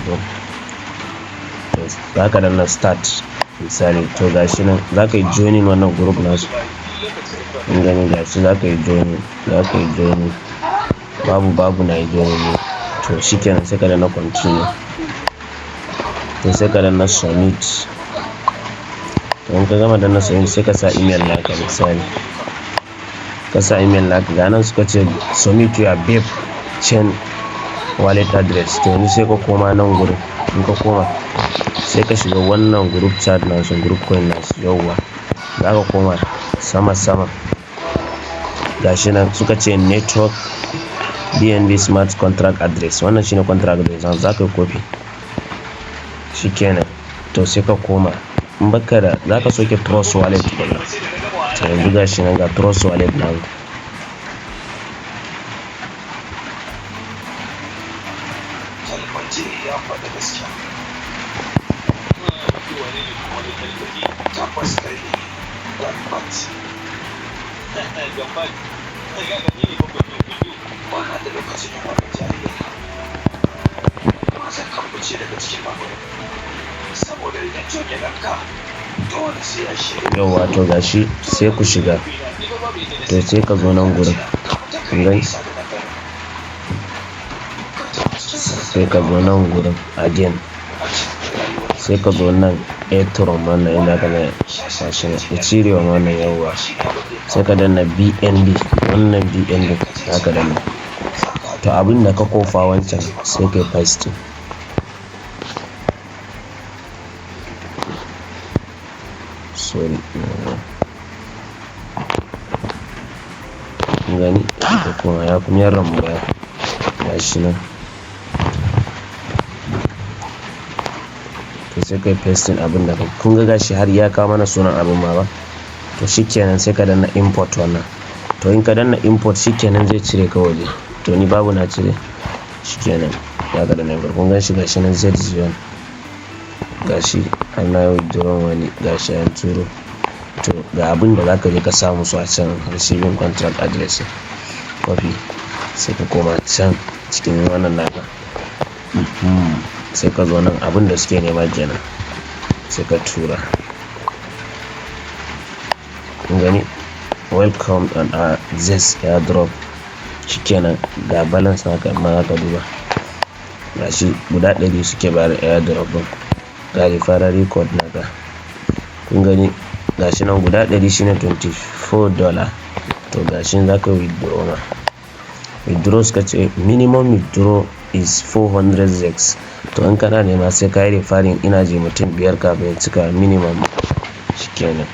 airdrop. To za ka danna start misali. To gashi nan za ka yi joining wannan group nasu. Kun gani, gashi za ka yi joining, za ka yi joining. Babu, babu, na yi joining ne. To shikenan, sai ka danna continue. To sai ka danna submit. To in ka gama danna submit, sai ka sa email naka. Misali, ka sa email naka. Ga nan suka ce "Submit your BEP chain wallet address". To yanzu sai ka koma nan gurin. In ka koma, sai ka shiga wannan group chat nasu, group coin nasu. Yauwa, za ka koma sama sama. Gashi nan suka ce "Network BNB smart contract address". Wannan shine contract address, za ka yi copy. Shikenan. To sai ka koma, in baka da, za ka soke Trust Wallet tukuna. To yanzu gashi nan, ga Trust Wallet namu. Talmati ya faɗi gaskiya. Tabbas kai ne Gambat. Ba na da lokacin yin wannan jayayya. Maza ka fice daga cikin babur. Saboda idan John ya ganka, dole sai ya shirya. Yauwa, to gashi, sai ku shiga. To sai ka zo nan gurin. Kun gani, sai ka zo nan gurin again, sai ka zo nan Ethereum, wannan inda aka na gashi nan, Ethereum wannan. Yauwa, sai ka danna BNB, wannan BNB za ka danna. To abin da ka kofa wancan, sai kai pasting. Sorry, kun gani, ka koma ya kuma yarda mu baya. Gashi nan. To sai kai pasting abin da kun ga. Gashi har ya kawo mana sunan abin ma ba. To shikenan, sai ka danna import wannan. To in ka danna import, shikenan, zai cire ka waje. To ni babu, na cire. Shikenan, za ka danna import. Kun gan shi, gashi nan Z1. Gashi har na withdraw wani, gashi an turo. To ga abin da zaka je ka samu su a can, receiving contract address. Copy, sai ka koma can cikin wannan naka, sai ka zo nan, abin da suke nema kenan, sai ka tura. Kun gani, "Welcome on our this airdrop". Shikenan, ga balance naka. Amma zaka duba, gashi guda 100 suke bayar airdrop ɗin. Ga referral code naka. Kun gani, gashi nan guda 100 shine $24. To gashi zaka withdraw ma. Withdraw, suka ce minimum withdraw is 400 zex. To in kana nema, sai ka yi referring, ina ji, mutum biyar kafin ya cika minimum. Shikenan.